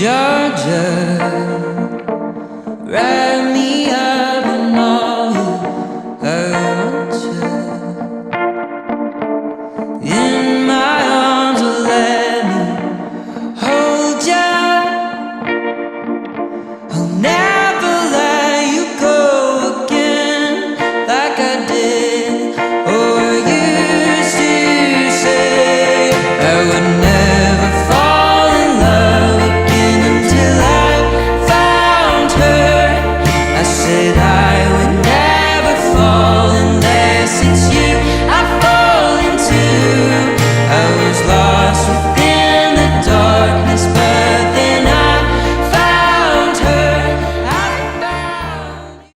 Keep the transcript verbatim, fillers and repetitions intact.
Georgia, wrap me up in all your armchair. In my arms, oh, let me hold ya. I'll never let you go again like I did or used to say. I would never fall in love again until I found her. I said I would never fall